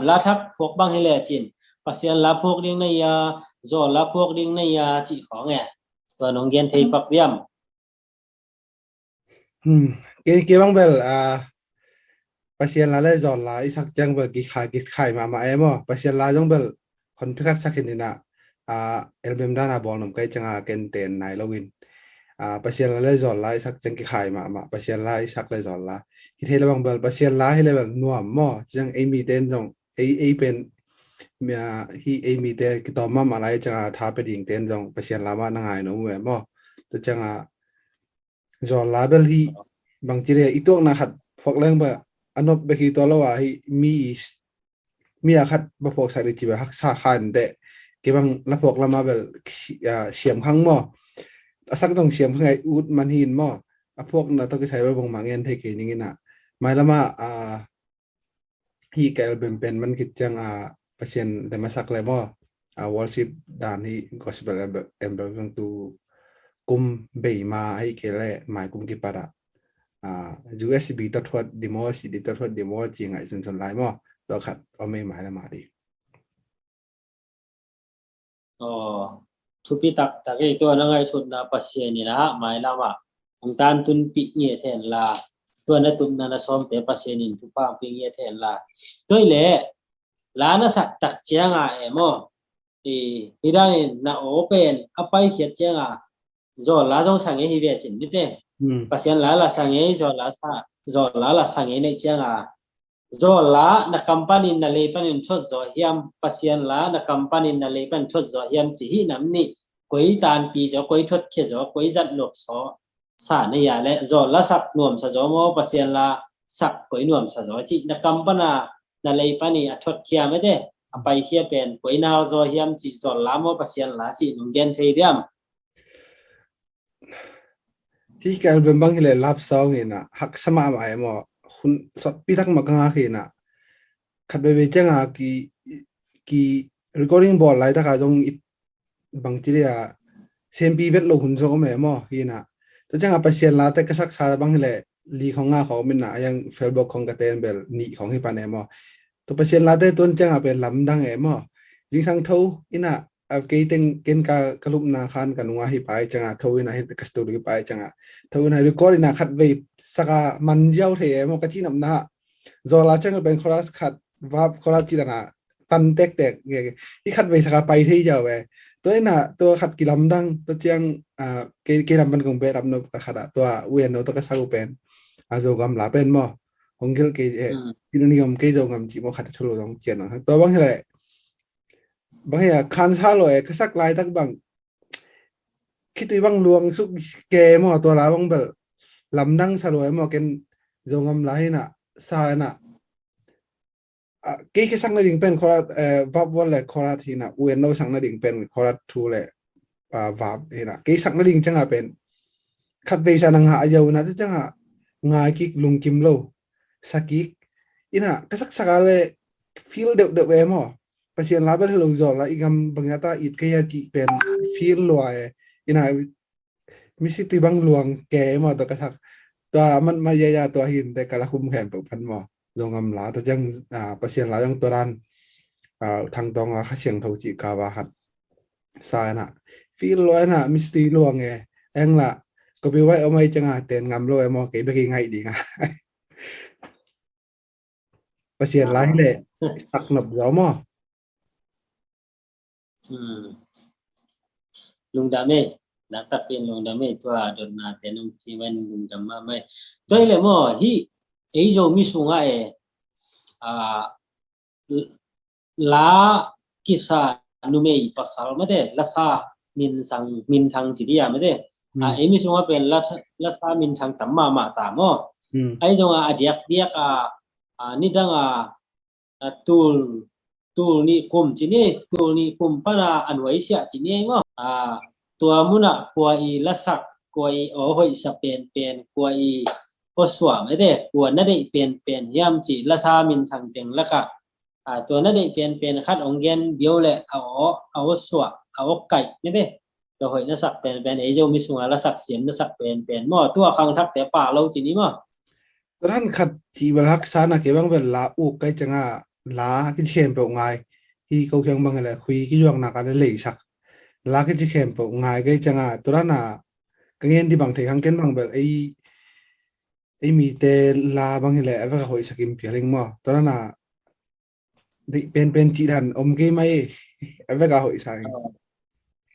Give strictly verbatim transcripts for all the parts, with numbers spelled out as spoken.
la thak phuak bang hi lecin, Pasian la phuak ding na hia, zawl la phuak ding na hia cih khawng e. Tua nong gen thei pak diam? Hmm. Kei, kei bang bel, ah, Pasian la le zawl la i sak ciang bel kikhai, kikhai mahmah e maw. Pasian la zong bel hon phikhat sak hi ni na, ah, album dan a bawl nuam ka hih ciang a ken ten nai lo in. Ah, Pasian la le zawl la i sak ciang kikhai mahmah. Pasian la i sak le zawl la. Hi thei le bang bel, Pasian la hi le bel nuam maw. Ciang ei mi ten zong, ei, ei pen, mi a, hi ei mi te kitawm mahmah lai ciang a tha pe ding ten zong Pasian la mah na ngai nuam uh e maw. Tua ciang a, zawl la bel hi bang ci le i tuakna khat phuak leng bel a nop bek hi tua lo a hi mi, mi a khat ba phuaksak ding ci bel haksa khan teh. Kei bang la phuak lam a bel si-, ah, siam khang maw. A sak zong siam khang a i ut man hi in maw. A phuakna tawh kisai bel bangmah ngen thei kei ning in a. Mailam a, ah, hih ka album pen man khit ciang a Pasian le masak le maw, a worship dan hih gospel album, album zong tu kum bei ma ahih kei le mai kum kipat ah, a, U S B tawh thuat ding maw, C D tawh thuat ding maw ci ngaihsun sun lai maw, tua khat om ei mai le mah ding. Aw, thupi taktak hi. Tua na ngaihsutna Pasian in a mailam ah hong tantunpih ngiat hen la, tua na tupna na sawmte Pasian in thupha hong pih ngiat hen la. Tua hi leh la na sak tak ciang a e maw, i, hi dan in na aw pen a paikhiat ciang a zawl la zong sa ngei hi ve cin mite. Hmm. Pasian la la sa ngei, zawl la sa, zawl la la sa ngei neih ciang a, zawl la na kam panin na lei panin thuat zaw hiam, Pasian la na kam panin na lei panin thuat zaw hiam ci hi nam nih, koi tanpi zaw, koi thuatkhia zaw, koi zat luak zaw sa na hia le, zawl la sak nuamsa zaw maw, Pasian la sak koi nuamsa zaw cih na kam pana na lei pani a thuatkhia mete, a paikhia pen koi nau zaw hiam cih, zawl la maw, Pasian la cih nong gen thei diam? Hih ka album bang hi le love song hi na, haksa mahmah e maw, hun sawtpi tak mah ka ngak hi na. Khat veve ciang a ki, ki recording bawl laitak a zong i bang ci le a sempi vet lo hun zong om e maw hi na. Tua ciang a Pasian la te ka saksa bang hi le li khong nga khong om in na, a yang Facebook khong ka ten bel nih khong hi pan e maw. Tua Pasian la te tuan ciang a pen lamdang e maw. Zingsang tho in a, a, kei teng ken ka, ka lupna khan ka nunga hi pai ciang a, tho in a hi ka studio hi pai ciang a, tho in a record in a khat vei saka man ziau thei e maw ka ci nam na. Zawl la ciang a pen chorus khat, verb chorus ci dan a tan tektek nge, nge. Hi khat vei saka pai thei ziau e. Tua in a, tua khat kilamdang, tua ciang, a, kei, kei lam pan kong bet up nop ka khat a, tua U N O tua ka sak uh pen, a, Zogam la pen maw. Hong gil kei e, hmm, gil ni om kei Zogam ci maw khat a thulu zong cian a. Tua bang hi le, bang hi a khansa lo e, ka sak laitak bang khitui bang luang suk ke maw, tua la bang bel lamdang sa lo e maw, ken Zogam la hi na, sa na. A, kei ka sak nading pen chorus, eh, verb one le chorus hi na, U N O sak nading pen chorus two le, a, verb hi na. Kei sak nading ciang a pen khat vei sa na ngah a ziau na, tua ciang a ngai kik lungkim lo. Sa kik. In a, ka saksak a le feel deuhdeuh e maw. Pasian la bel hi lo zawl la, i gam bang a ta it ka hia cih pen feel lua e. In a, misi tui bang luang ke maw tua ka sak. Tua man ma ya ya tua hin te ka la hum khem peuh pan maw. Zogam la tua ciang, a, Pasian la zong tua dan, a, Thangtawng la Kha Siangtho cih ka va hat. Sa na. Feel lua na, misi tui luang e. Eng la, copyright om ai ciang a ten ngam lo e maw, kei bek i ngaih ding a. Pasian la hi le, sak nop zaw maw. Hmm. Lungdam e, naktak pen lungdam e, tua dotna te nong ci ven lungdam mahmah e. Tua hi le maw, hi, ei Zomi sungah e, a, la kisa numei pasal mate, lasa minthang, minthang ci dia mate. A, hmm, ei mi sungah pen la, lasa minthang tam mahmah ta maw. Hmm. Ai zong a, a diakdiak a, a, nidang a, a, tul, tul nih kum ci ni, tul nih kum pana a nuaisiah ci ni ei maw. A, tua munah kua i lasak, kua i aw hoihsa penpen, kua i aw suah mate, kua na deih penpen hiam ci lasa minthang teng lakah, a, tua na deih penpen khat hong gen dih o le, a aw, a aw suah, a aw kaih mate. Tua hoih na sak penpen, ei Zomi sungah lasak siam na sak penpen maw, tua khangthakte pah lo ci ni maw. Tua dan khat cih bel haksa na, kei bang bel la uk kai ciang a, la kici khempeuh ngai. Hi ko kiang bang hileh khui kijuakna ka le leisak la kici khempeuh ngai kei cianga tua dana ka ngen di bang thei khang ken bang bel ei ei mite la bang hileh a vek a hoihsak in pial ing maw? Tua dana deih penpen cih dan om kei mai. A vek a hoihsak ing.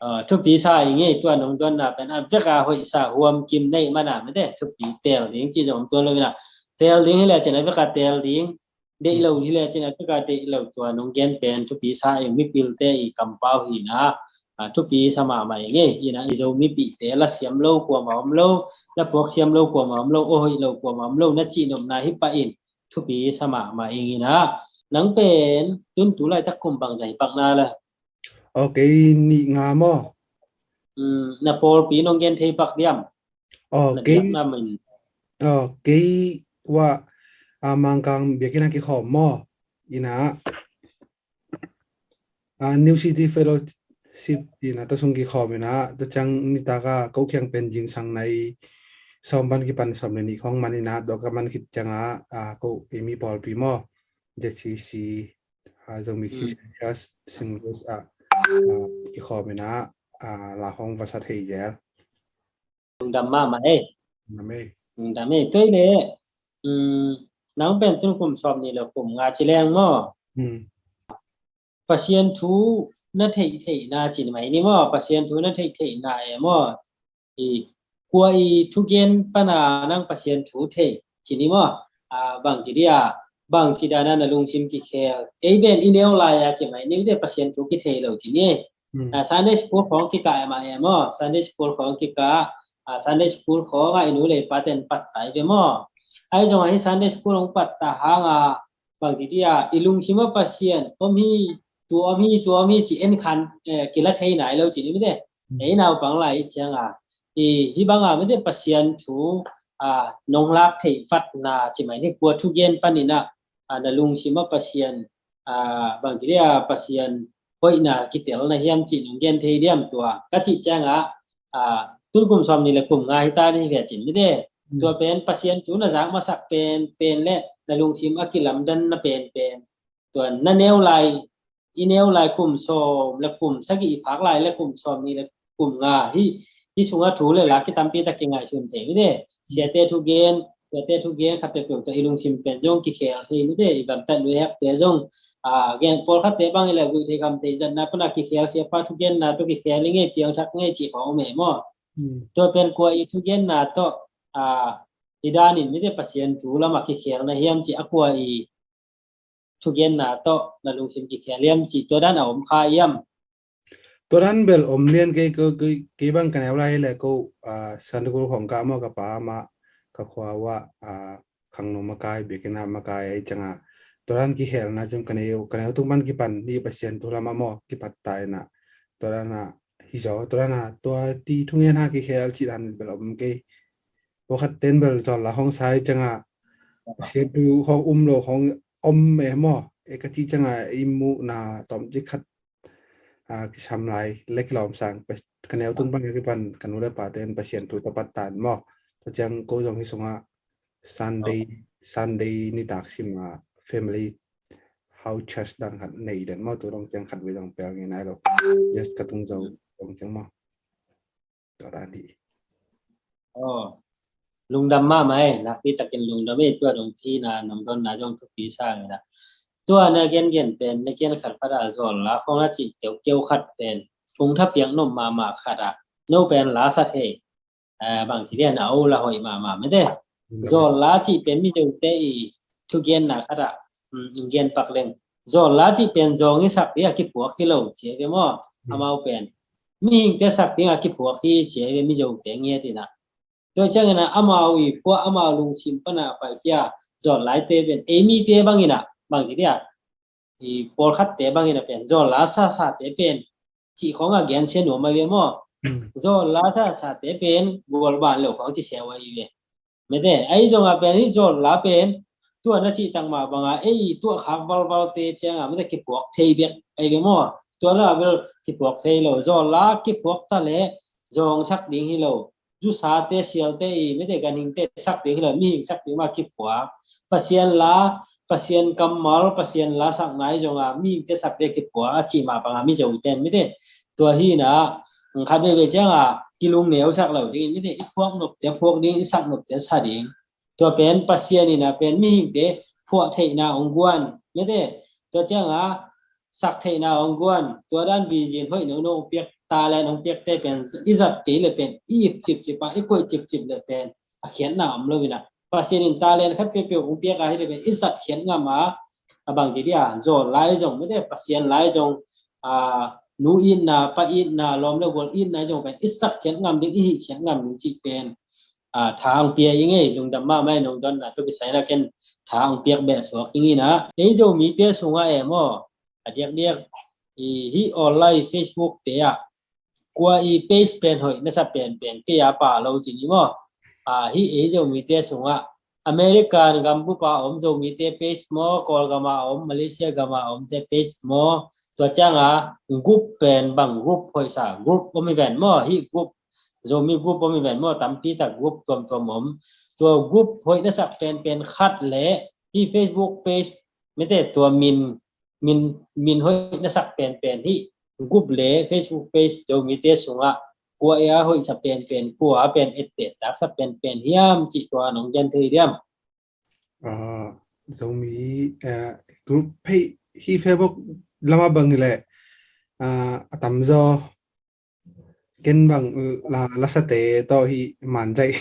Ah, thupi sa ing ei, tua nong donna pen a vek a hoihsa huam kim neih mana mete thupi tel ding ci zong tua lo ina. Tel ding hileh cin a vek a tel ding. Deih lo hileh cin a vek a deih lo tua nong gen pen thupi sa ing mipilte i kampau hina. Ah, thupi sa mahmah ing ei ina i zo mipite la siam lo kuama om lo, la puak siam lo kuama om lo, aw hoih lo kuama om lo na cih nopna hi pah in thupi sa mahmah ing ina. Nang pen tun tu laitak kum bangzah hi pakna la? Aw kei nih nga maw? Na pawlpi nong gen thei pak diam? Aw kei, aw kei wa a Mangkang biakinn a kikhawm maw? Ina a New City Fellowship ina tua sung kikhawm ina tua ciang nitaka ko kiang pen zingsang nai sawm pan kipan sawm le nih khawng man ina tua ka man khit cianga a ko i mi pawlpi maw? Z C C a Zomi Christian Church Singles a kikhawm ina a la hong va sa thei zel. Lungdam mahmah ei. Lungdam ei. Lungdam ei. Tua i le nang pen tun kum sawm ni le kum nga ci leng maw? Pasian thu na theih theihna cin mai ni maw? Pasian thu na theih theihna e maw? I kua i thugen pana nang Pasian thu thei cin ni maw? Bang ci dia, bang ci dana na lungsim kikhel ei ben i neu lai a ci mai ni mite Pasian thu kithei lo cin ni. Sunday school khawng kikah ema emaw, Sunday school khawng kikah, Sunday school khawng a i nu le i paten patta i ve maw? Ahi zong ahi Sunday school hong patta hanga bang ti dia i lungsim a Pasian om hi, tu om hi, tu om hi ci en khan kila thei nai lo ci ni mite. Ei naupang lai i cianga i hi banga mite Pasian thu nong lak theih fatna ci mai ni kua thugen panina na lungsim a Pasian bang ti dia Pasian hoihna kitelna hiam cih nong gen thei diam tua ka cih cianga tun kum sawm ni le kum nga hita ni ve cin mite. Tua pen Pasian thu na zak masak pen pen le na lungsim a kilamdanna pen pen tua na neu lai i neu lai kum sawm le kum sagih i phak lai le kum sawm ni le kum nga hi hi sunga thu le la kitampi tak kingaihsun thei mite. Siate thugen, siate thugen khat peuhpeuh tawh i lungsim pen zong kikhel thei mite. I gamtat nuihekte zong a gen pawlkhatte bang i le vui thei kam thei zatna pana kikhel siapa thugenna tawh kikhel i ngei piangthak ngei cih khawng om e maw? Tua pen kua i thugenna tawh a i danin mite Pasian thu lama kikhel na hiam cih a kua i thugenna tawh na lungsim kikhel hiam cih tua dan a om kha hiam? Tua dan bel om lian kei ko kei bang ka neu lai le ko Sunday school khawng ka maw ka pa ma ka khua wa khangno makai biakina makai ai cianga tua dan kikhelna ciang ka neu ka neu tung pan kipan ni Pasian thu lama maw kipat taina tua dan a hi zaw tua dan a tua ti thungen ha kikhel cih dan bel om kei. Pawlkhat ten bel zawl la hong sai cianga Pasian thu hong um lo hong om e maw? E ka cih cianga i muhna tawmcik khat kisam lai le kilawm sang ka neu tung pan ka kipan ka nu le pa ten Pasian thu tapat tan maw? Tua ciang ko zong hi sunga Sunday Sunday nitak sima family house church dan khat nei den maw? Tua dong ciang khat vei dong pel ngei nai lo. Just ka tung zo dong ciang maw? Tua dan hi. Aw lungdam mahmah ei, nakpi takin lungdam ei. Tua dong phina nong donna zong thupi sa ngina. Tua na gengen pen na gen khat khat a zawl la khawng a cih keukeu khat pen kung thapiak nop mahmah khat a no pen la sa thei bang ci dia na o la hoih mahmah mete. Zawl la cih pen mi zote i thugenna khat a gen pak leng zawl la cih pen zawng i sak ding a kipuak hi lo ci a ve maw? Amau pen mihingte sak ding a kipuak hi ci a ve mi zote ngiat ina. Tua ciangina amau i puah amau lungsim pana paihia zawl laite pen ei mite bangina bang ci dia i pawlkhatte bangina pen zawl la sasate pen cih khawng a gensia nuam a ve maw? Zawl la sasate pen gualban lo khawng ci sia uh a i ve. Mete ahi zonga pen hi zawl la pen tua na cih tak mah banga ei tuah khak valvalte cianga mete kipuak thei bek a i ve maw? Tua la bel kipuak thei lo zawl la kipuak ta le zawng sak ding hi lo. Zusate sialte i mete ganhingte sak ding hi lo mihing sak ding mah kipuak. Pasian la Pasian kammal, Pasian la sakna i zong a, mihingte sak dek kipua a cih mah bang a mi Zoten mite. Tua hi na, khat veve ciang a, kilungneu sak lo dingin mite, i phuak nopte phuak ding, i sak nopte sa ding. Tua pen Pasian in a pen mihingte phuah theihna hong guan mite. Tua ciang a, sak theihna hong guan, tua dan vision hoih nono hong piak, talent hong piakte pen i zat kei le pen, i ip cipcip a, i koih cipcip le pen a khiatna om lo in a. Pasian in talent khat peuhpeuh hong piak a hi le pen, i zat khiat ngam a, a bang ci dia, zawl lai zong mite, Pasian lai zong, a, nu itna, pa itna, lawm le gual itna zong pen i sak khiat ngam ding, i hih khiat ngam ding cih pen, a, tha hong pia i ngei. Lungdam mahmah i nong donna tawh kisai na ken tha hong piak beh suak i ngei na. Ei Zomite sungah e maw, a diakdiak i hih online Facebook te ah kua i page pen hoih na sa penpen kei a pah lo ci ni maw? A, hih ei Zomite sungah American gambup a om Zomite page maw, Kawlgam a om, Malaysia gam a omte page maw, tua ciang a group pen bang group hoih sa, group om hi ven maw, hih group, Zomi group om hi ven maw, tampi tak group tuamtuam om. Tua group hoih na sak penpen khat le hih Facebook page mite tua min, min, min hoih na sak penpen hih group le Facebook page Zomite sungah kua a hoih sa penpen, kua a pen etteh tak sa penpen hiam cih tua nong gen thei diam? Ah, Zomi, eh, group hei, hih Facebook lamah bang hileh, ah, a tamzaw ken bang la, lasate tawh hih manzaih,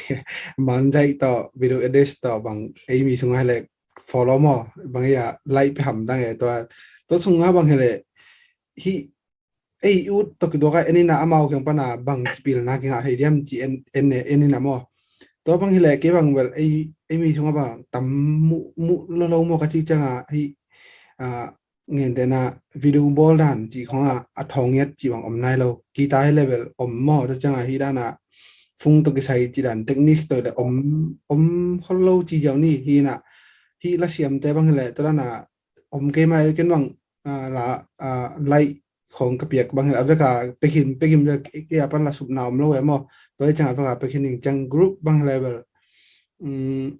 manzaih tawh video edit tawh bang ei mi sungah hileh follow maw, bang hia like pia hamtang e tua, tua sungah bang hileh hih ei ut tawh kituak a en ina amau kiang pana bang kipilna kingah thei diam ci en, en, en ina maw. Tua bang hileh kei bang bel ei, ei mi sungah bang tam muh, muh lo lo maw ka cih ciangah hih, ah, ngentehna video bawl dan cih khongah a thawng ngiat cih bang om nai lo. Kita hi level om maw, tua ciangah hih dana phung tawh kisai cih dan technique tawh hileh om, om khol lo ci ziau ni. Hih na, hih lasiamte bang hileh tua dana om kei mai ken bang, ah, la, ah, like khong ka piak bang hileh a veka pekin, pekin vek kei a pan la supna om lo e maw. Tua hi ciangah a veka pekin ing ciang group bang hileh bel, um,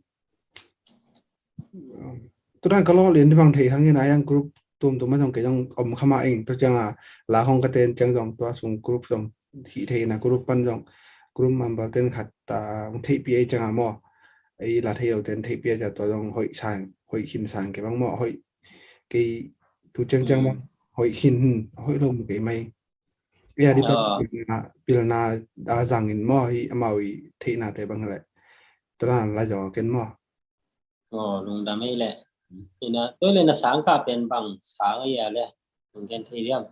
tudan ka lawh lian di bang thei hangin a yang group tumtum a zong kei zong om khama ing. Tua ciangah la hong ka ten ciang zong tua sung group zong hih thei ina group pan zong group member ten khat ta hong theihpih ei ciangah maw. Ei la thei lo ten theihpih ei ciang tua zong hoih sang, hoih khin sang kei bang maw, hoih kei tu ciangciang maw, hoih khin, hoih lo mu kei mai. Ia di pan pilna, pilna a zangin maw, hi amau i theihnate bang hileh. Tudan la zaw ken maw. Aw, lungdam ei leh. Ina, tua leh na sang kah pen bang sang ei a leh. Nong gen thei diam?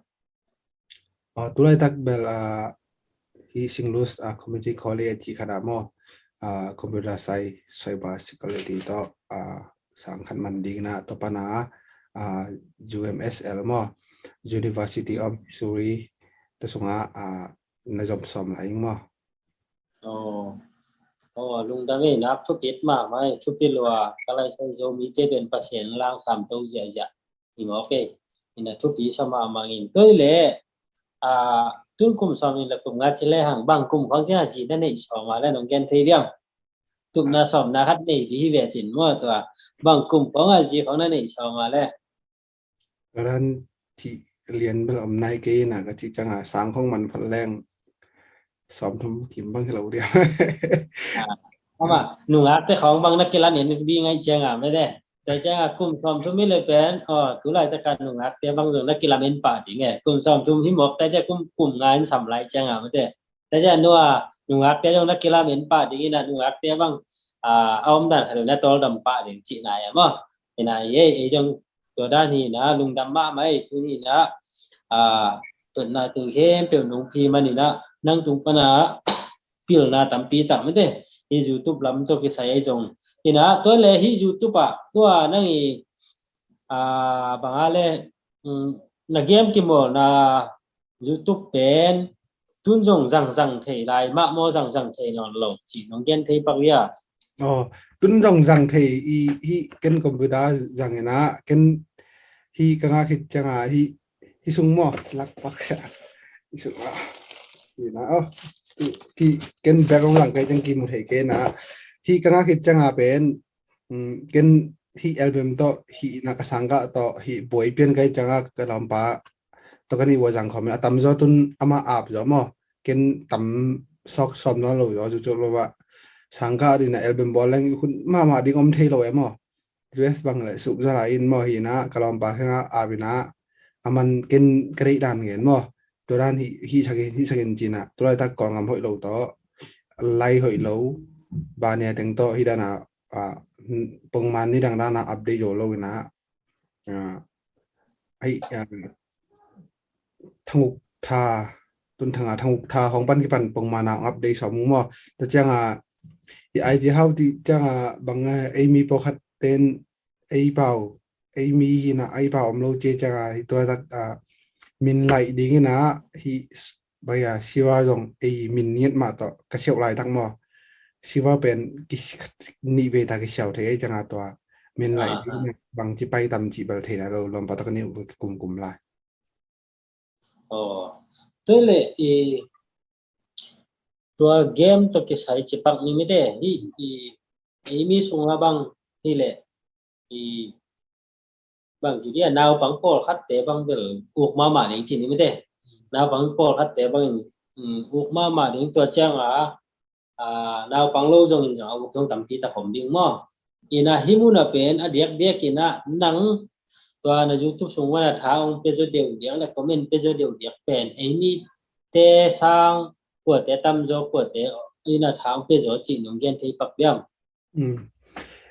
Aw, tulaitak bel, ah, hi Singlus, ah, Community College a cih khat ah maw, ah, Computer Science, Cyber Security tawh, ah, sang khat man ding ina tua pana, ah, U M S L maw, University of Missouri tua sungah, ah, na zom sawm lai ing maw. Aw, aw, lungdam ei, nak thupit mahmah ei, thupit lua, ka lai sai Zomite pen Pasian lang sam to ziahziah. Hi mawk ei, ina thupi sa mahmah ing. Tua leh, ah, tun kum sawm nih leh kum nga ci lehang bang kum khong ciang a zi na neih sawm a leh nong gen thei diam? Tupna sawmna khat nei di hi ve cin maw tua. Bang kum khong a zi khong na neih sawm a leh. Tua dan cih lian bel om nai kei ina ka cih ciangah sang khong man phat leng sawmthum kim bang hi lo diam. Ah, ama, nungakte khong bang na kilamen ding ahih ciangah mete. Tua ciangah kum sawmthum hi leh pen, aw, tulaitak a nungakte bang zong na kilamen pah ding e. Kum sawmthum hi mawk, tua ciang kum, kum nga in sam lai ciangah mete. Tua ciang nua, nungakte zong na kilamen pah ding ina nungakte bang, ah, a om dan khat na tawldam pah ding cihna e maw. Ina ei, ei zong tua dan hi ina, lungdam mahmah ei, tuni ina, ah, tuatna teng khempeuh nong pia man ina, nang tung pana pilna tampi tak mete. Hi YouTube lam tawh kisai ei zong. Ina, tua leh hi YouTube ah, tua nang i, ah, bang a leh, um, na game kimawlna YouTube pen tun zong zangzang thei lai mah maw, zangzang thei nawn lo cih nong gen thei pak hia? Aw, tun zong zang thei i, hi ken computer zang ina, ken hi ka ngah khit ciangah hi, hi sung maw, lak pak sia. Hi sung ah. Hi na, aw, hi ken background lang kai ciang kimu thei kei na. Hi ka ngah khit ciangah pen, um, ken hih album tawh hih na ka sangkah tawh hih buai pian kai cianga ka lawmpa tawh ka nih ua zang khawm in a tamzaw tun amah ap zaw maw. Ken tam sawk sawm nawn lo zaw cucu lo ah sangkah dina album bawl leng hun mahmah ding om thei lo e maw. U S bang le suk zaw lai in maw hih na ka lawmpa khenga ap ina a man ken ka deih dan ngen maw. Tua dan hih hih sakin hih sakin cina tua laitak Kawlngam hoih lo tawh lai hoih lo bania teng tawh hih dana pongman ni dangdana update zo lo ina. Ai, thanguk tha tun thanga thanguk tha hong pan kipan pongmana hong update sawm ung maw. Tua cianga i ai ci hau ti cianga bang ei mi pawkhat ten ei pau ei mi hina ei pau om lo cia cianga hi tua tak min laih dingina hi baya siwa zong ei min ngiat mah tawh ka siauh laitak maw. Siwa pen nih vei ta kisiau thei ei cianga tua min laih dingina bang ci pai tam ci bal theina lo lawmpa tak ni uh kumkum lai. Tua le i tua game tawh kisai cipak ni mite hi i eimi sunga bang hi le i bang ci dia naupang pawlkhatte bang bel uk mahmah ding ci ni mite. Naupang pawlkhatte bang in uk mahmah ding tua cianga naupang lo zongin zong a uk zong tampi tak om ding maw. Ina hih muna pen a diakdiak ina nang tua na YouTube sung mana tha ong pia zaw deuh diak le comment pia zaw deuh diak pen eimi te sang kuate tamzaw kuate ina tha ong pia zaw cih nong gen thei pak diam.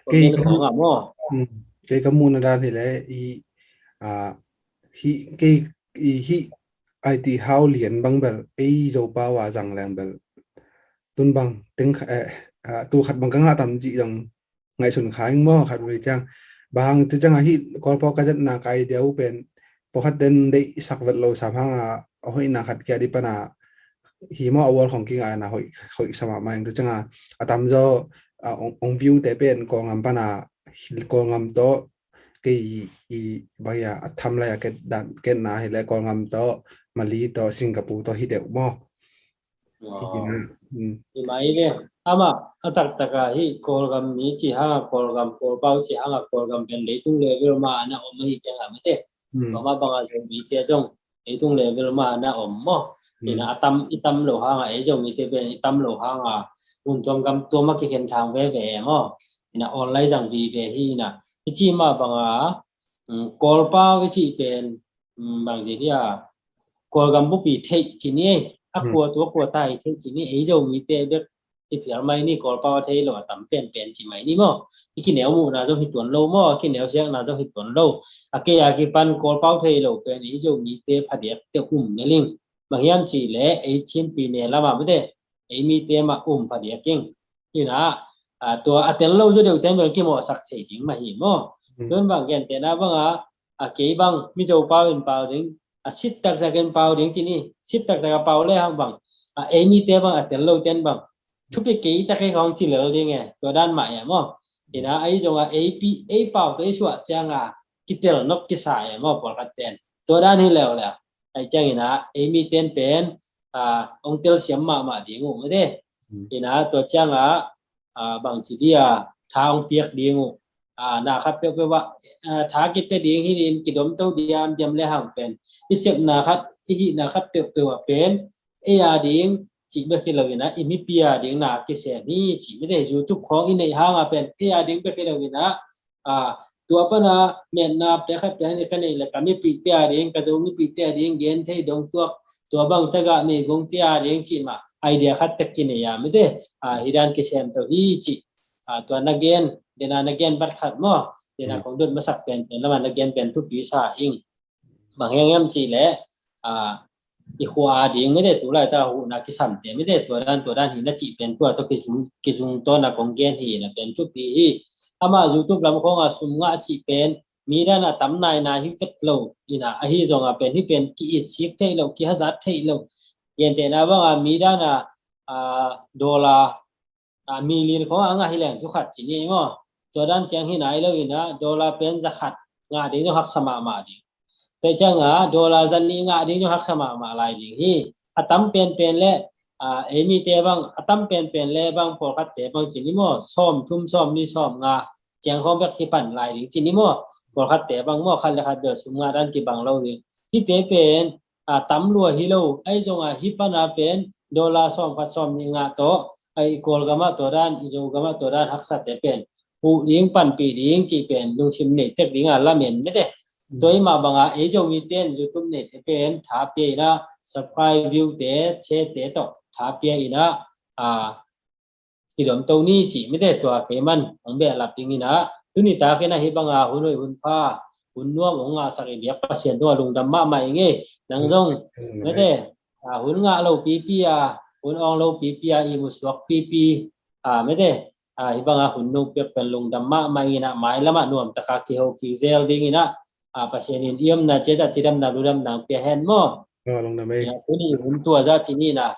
Comment khawngah maw. Kei ka muhna dan hi le i hih kei i hih ai ti hau lian bang bel ei zo pau a zang leng bel tun bang teng tu khat bang ka ngah tam cih zong ngaihsun kha ing maw khat vei ciang. Bang hang tu ciang a hih Kawlpau ka zatna ka idea uh pen pawkhat den deih sak vet lo sam hang a a hoihna khat kia di pana hi maw a wall khong kinga na hoih hoih sama ma ing tu ciang a a tamzaw ong view te pen Kawlngam pana Kawlngam tawh kei i baya a tham lai a ket dan ket na hi le Kawlngam tawh Mali tawh Singapore tawh hi deuh maw. Hi mai ve ama a taktaka hi Kawlgam mi ci hanga Kawlgam Kawlpau ci hanga Kawlgam pen leitung level ma ana om hi keng a mite. Ama banga zong mite zong leitung level ma ana om maw. Ina a tam i tam lo hanga ei zong mite pen i tam lo hanga hun tuam gam tuam a kikhen thang veve maw. Ina online zang vive hi ina i ci ma banga Kawlpau i ci pen bang dia Kawlgam bupi theih ci ni ei a kua tua kua tai theih ci ni ei zo mite bek i phial mai ni Kawlpau a thei lo a tam penpen ci mai ni maw. I kineu muhna zong hi tuan lo maw a kineu siakna zong hi tuan lo. A kei a kipan Kawlpau thei lo pen ei zo mite phadiak te um neling. Bang hiam ci le ei Chinpi ne lama mite ei mite mah um phadiak ing. Ina tua a tel lo zaw deuh ten bel kimawhsak thei ding mah hi maw. Tun bang gentehna banga a kei bang Mizo pau in pau ding a sit taktak in pau ding ci ni sit taktak a pau le hang bang a ei mite bang a tel lo ten bang thupi kei tak ei khong ci lel ding e tua dan mah e maw. Ina ahi zonga ei pi ei pau tua ei suah cianga kitel nok kisa e maw pawlkhat ten tua dan hi leuleu. Ahi ciangina ei miten pen ong telsiam mahmah ding uh mate. Ina tua cianga bangci dia tha ong piak ding uh. Na khat peuhpeuh ah tha kipia ding hi in kidomto diamdiam le hang pen i sepna khat i hihna khat peuhpeuh ah pen ei a ding cih bek hi lo ina i mipi a ding na kisem hi cih mite YouTube khawng i neih hanga pen ei a ding bek hi lo ina tua pana metna pia khat pia hi ka neih le ka mipite a ding ka zo mipite a ding gen thei dong tuak tua bang taga meigongte a ding cih mah idea khat tek kinei a mite hi dan kisem to hi cih tua na gen dena na gen bat khat maw dena kong dot masak pen pen lama na gen pen thupi sa ing. Bang hiang hiam cih leh i khua a ding mite tu laita huhna kisamte mite tua dan tua dan hi na cih pen tua tawh kizung tawn a kong gen hi na pen thupi hi. Amah YouTube lam khawnga sum ngah cih pen mi dan a tam naina hi vet lo ina ahi zonga pen hi pen ki-it sik theih lo kihazat theih lo. Gentehna banga mi dan a dollar a million khawng a ngah hi leng thu khat ci ni maw? Tua dan ciang hi nai lo ina dollar pen za khat ngah ding zong haksa mahmah ding. Tua cianga dollar za nih ngah ding zong haksa mahmah lai ding hi. A tam penpen le ei mite bang a tam penpen le bang pawlkhatte bang ci ni maw? Sawm thum sawm ni sawm nga ciang khawng bek hi pan lai ding ci ni maw. Pawlkhatte bang maw, khat le khat bel sum ngah dan kibang lo ding. Hihte pen a tam lua hi lo, ahi zongah hih pana pen dollar sawm khat sawm nih ngah tawh, a i Kawlgamah tua dan, i Zogamah tua dan haksate pen huh ding, panpih ding cih pen lungsim nei tek dinga lamen mete. Tua i mah banga ei Zomite in YouTube neite pen tha pia inah, subscribe, view te, share te tawh tha pia inah, a, kidomto ni cih mete, tua keiman hong behlap ding inah, tuni takinah hih banga hun hoih hun pha, hun nuam hong ngahsak i biak Pasian tungah lungdam mahmah i ngei. Nang zong mete, a, hun ngah lo pipi a, hun awng lo pipi a, ihmu suak pipi a, mete, a, hih banga hun nong piak pen lungdam mahmah i ngei inah, mailamah nuamtaka kiho kizel ding inah, a, Pasian in i omna ciatah cidamna ludamna pia hen maw. Tuni hun tua zah ci ni inah,